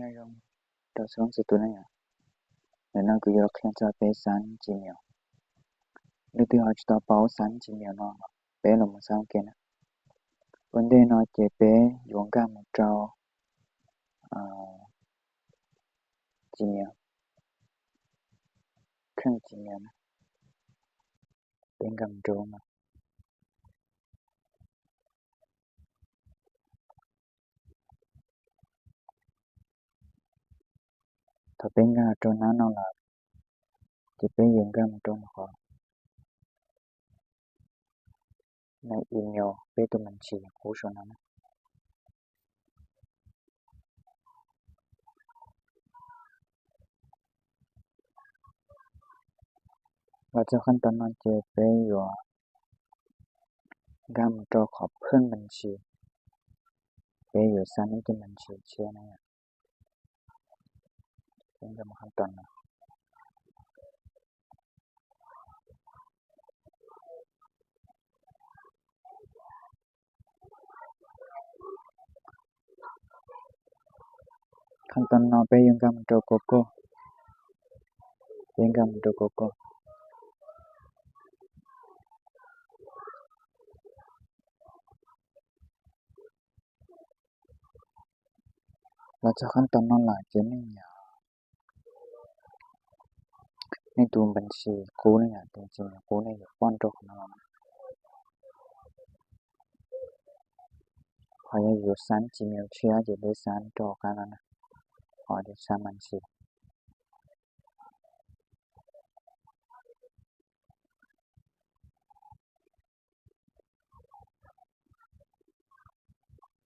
Nyob zoo rau txhua leej txhua tus na yom. Ntawm no kuv yuav los qhia txog peb xab Gmail. Leej twg ho tsis tau paub xab Gmail no, peb los mus xab ua ke na. Ua ntej no ces peb yuav nkag mus rau Gmail, kheej Gmail na. Peb nkag mus rau no. Thaum peb nkag rau nab no lawm, ces peb yuav nkag mus rau no qhov na, email, peb tus me ntsis qub saum no na. Los txog qhov tod no ces peb yuav nkag mus rau qhov phwj me ntsis, peb yuav xab ib tug me ntsis tshiab na. Peb nkag mus qhov tod no. Qhov tod no peb yuav nkag mus rau Google, peb nkag mus rau Google. Los txog qhov tod no lawm ces nej, nej tus me ntsis qub ne yom, tus me ntsis qub nej yuav poj nrog qhov no los. Ho yog yuav xab Gmail tshiab ces peb xab rau qab no na, ho yuav xab me ntsis.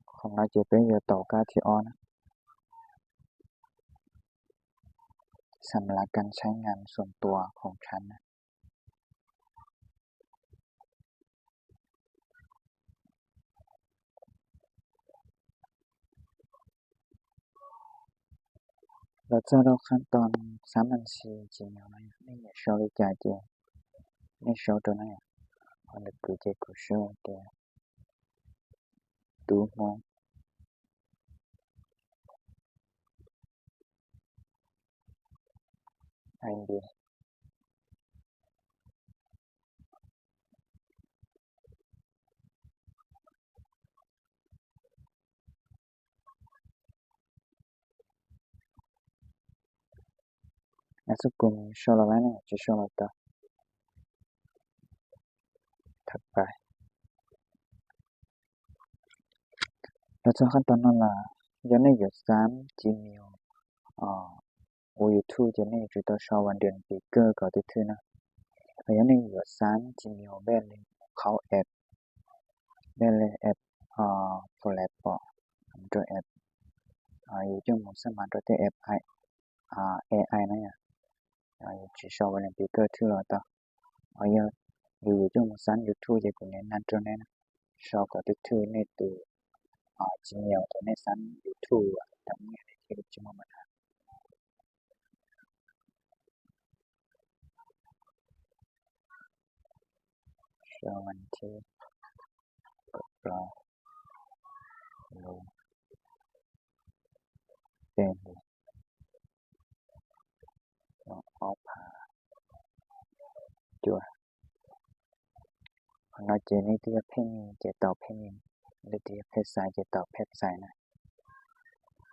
Qhov no ces peb yuav tau kab thib ob na, xam lá căn sai ngan xuam tuas khoom khab na. Los txog rau qhov tod, xab me ntsis Gmail no nej nyiam sau li cas ces nej sau rau na. Ho ntawm kuv ces kuv sau tias Tub Hmoob ID. Xub kum sau los lawm ne, tsis sau los tau. Thawj pais. Los txog qhov tod no lawm, yog nej yuav xab Gmail ua YouTube ces nej yuav tsum tau sau vas nrem pis kawg kom twb thwj na. Ho yog nej yuav xab Gmail npaj li qhaub app, npaj li app Flash pom rau app, yus coj mus xab mav rau tej app AI na yom, yus tsis sau vas nrem pis kawg thwj los tau. Ho yog yus yuav coj mus xab YouTube ces kuv nim naj rau nej na, sau kom twb thwj nej tus Gmail thaum nej xab YouTube tau nyiaj thiaj li tsis muaj mas na. Sau vas thib kaum plaub lub peb hlis ob phav cuaj. Qhov no ces nej twb yog phem mis ces tau phem mis, nej twb yog phem xais ces tau phem xais na.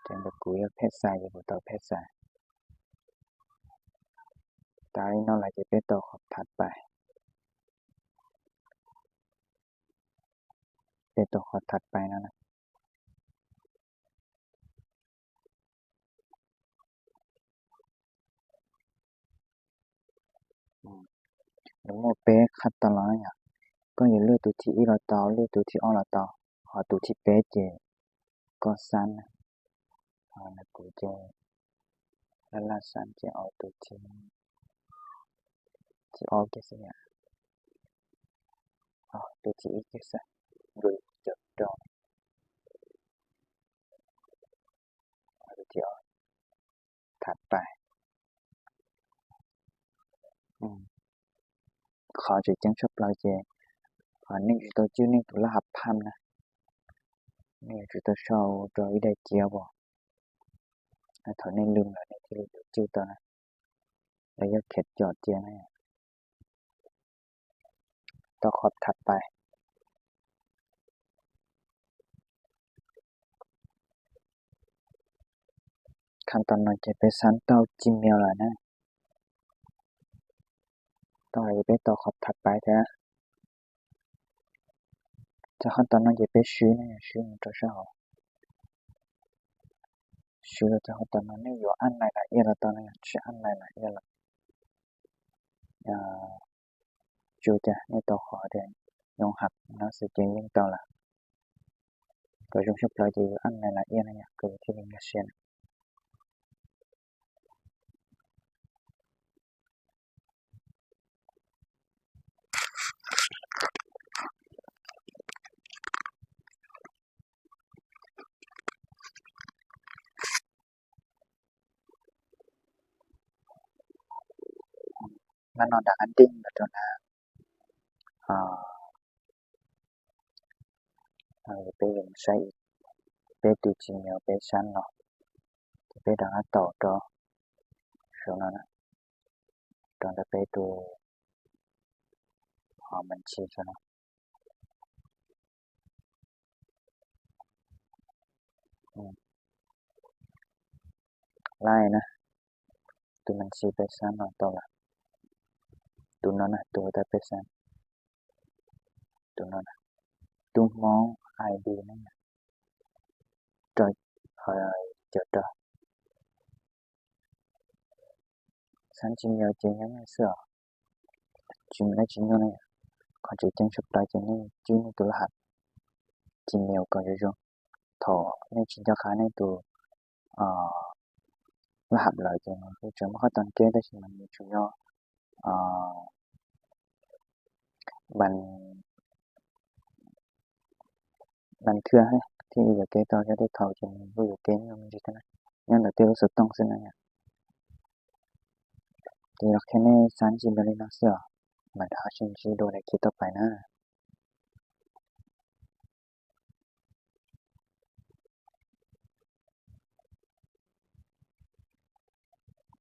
Ces ntawm kuv yog phem xais ces kuv tau phem xais. Tas li no lawm ces peb tau qhov thav pais. Peb tau qhov thav pais no na. Nws muaj peb qhab tau los yom. Koj yuav lwj tus thib ib los tau, lwj tus thib ob los tau, ho tus thib peb ces koj xab na. Ho kuv ces laj laj xab ces tus thib, thib ob kiag xwb yom. Tus thib ib kiag xwb, nws cov rau tus thib ob, thav pais. Qhov tseem ceeb tshaj plaws ces nej tsis tau cwj nej tus laj hav pham na, nej yuav tsum tau sau rau ib daim cia as. Thaum nej lwm lawm nej thiaj li yuav cwj tau na. Lawv yog khiav com cia na. Tau qhov thab pais. Khab tom no ces peb xab tau Gmail lawm na. Tau lawm ces peb tau qhov thab pais thiab. Cov qhov tom no ces peb swb ne, swb mus rau sab hauv. Swb rau cov qhov tom no nej yuav ab nais lam iaj los tau ne, tsis ab nais lam iaj los tsuas cas nej tau qhov tias nyob hab no xwb ces yeej tau lawm. Kom zoo tshaj plaws ces yuav ab nais lam iaj na yom, kom yus thiaj li nkag siab na. Nab no dam ab dij los rau na. Peb yuav mus saib peb tus Gmail peb xab no, ces peb rov qab taum rau saum no, rau ntawm peb tus hom mas ntsis saum no. Laij na, tus mas ntsis peb xab no tau lawm. Tus no na, tus uas tau peb xab, tus no na, Tub Hmoob I D ne, rau, cov rau. Xab Gmail ces nyob nej xwb os. Tsis muaj dab tsi nyuaj ne. Qhov tseem ceeb tshaj plaws ces nej cwj nej tus laj hab Gmail kom zoo zoo. Thaum nej tsis nco qab nej tus laj hab lawm ces nws kuj tseem muaj qhov tau kev, tab sis mas nws tsuas yog mas thwj thiaj li yuav kev tau, cov tej thaum ces nws kuj yuav kev nyuaj me ntsis thiab na. Nyob ntawm tej lub xov tooj xwb na. Ces los qhia nej xab Gmail li no xwb os. Mam rov qab sib ntsib dua daim khiv tau pais na.